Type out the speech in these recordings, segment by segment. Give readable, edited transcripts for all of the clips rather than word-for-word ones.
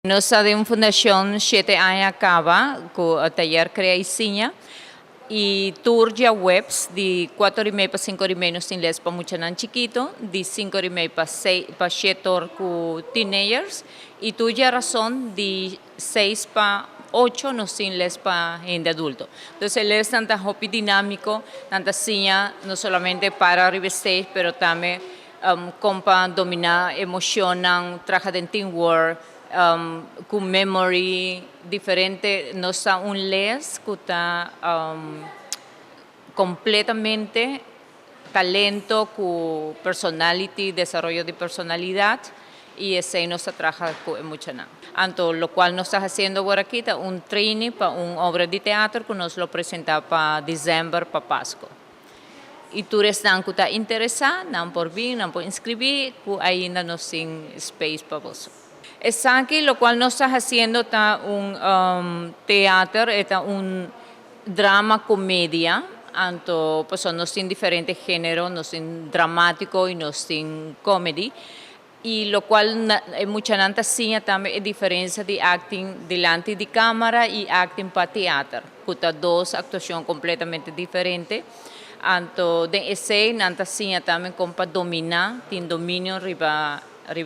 Nos ta den fundacion 7 aña caba cu tayer Crea y Siña y tur diahuebs di 4:30 pa 5:30 nos tin les pa muchanan chikito, di 5:30 pa 6 pa 7 cu teenagers y tur diarazon di 6 pa 8 nos tin les pa hende adulto. Anto, les ta hopi dinamico, nan ta siña no solamente para riba stage, pero tambe con pa domina emocion, traha den teamwork, cu memory diferente, nos ta un les cu ta completamente talento cu personality, desaroyo di personalidad y esey nos ta traha cu muchanan. Anto, locual nos ta haciendo awor aki ta un training pa un obra di teatro cu nos lo presenta pa december, pa Pasco. Y tur esnan cu ta interesa, nan por bin, nan por inscribi, cu ainda nos tin space pa boso. Esaki, locual nos ta haciendo ta un teatro, ta un drama comedia, anto, pues, nos tin diferente genero, nos tin dramatico y nos tin comedy, y locual muchanan ta siña tambe e diferencia di acting dilanti di camara y acting pa teatro, cu ta dos actuacion completamente diferente. Anto, den esey, nan ta siña tambe con pa domina, tin dominio riba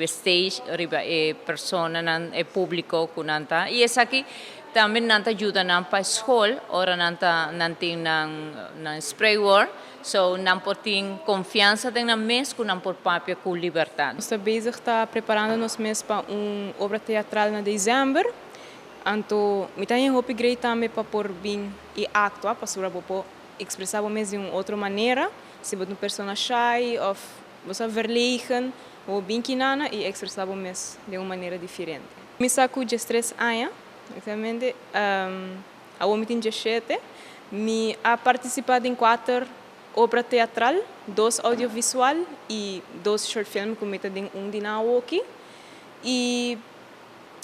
stage, riba e persona, nan, e publico cu nan ta. Y esaki tambe nan ta yuda nan pa scol, ora nan ta nan tin nan spreekwoord, so nan por tin confiansa den nan mes cu nan por papia cu libertad. Nos ta bezig ta preparando nos mes pa un obra teatral na december. Anto, mi ta hopi great tambe pa por bin y actua, pa sobra por expresa bo mes di un otro manera. Si bo ta un persona shy of bo ta verlegen, bo bin akinan y expresa bo mes di un manera diferente. Mi sa cu 13 aña, exactamente, awor mi tin 17. Mi a participa den cuater obra teatral, dos audiovisual y dos short film cu mi ta den un di nan aki. Y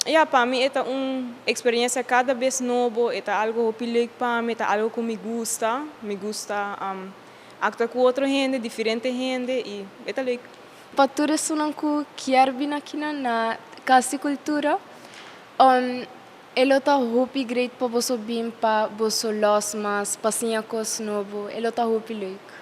ja, pa mi ta un experiencia cada bes nobo, ta algo hopi leuk pa mi, ta algo cu mi gusta, mi gusta actua cu otro hende, diferente hende y ta leuk. Pa tur esunnan cu kier bin aki na Cas di Cultura, e lo ta hopi great pa boso bin pa boso los mas, pa siña cos nobo, e lo ta hopi leuk.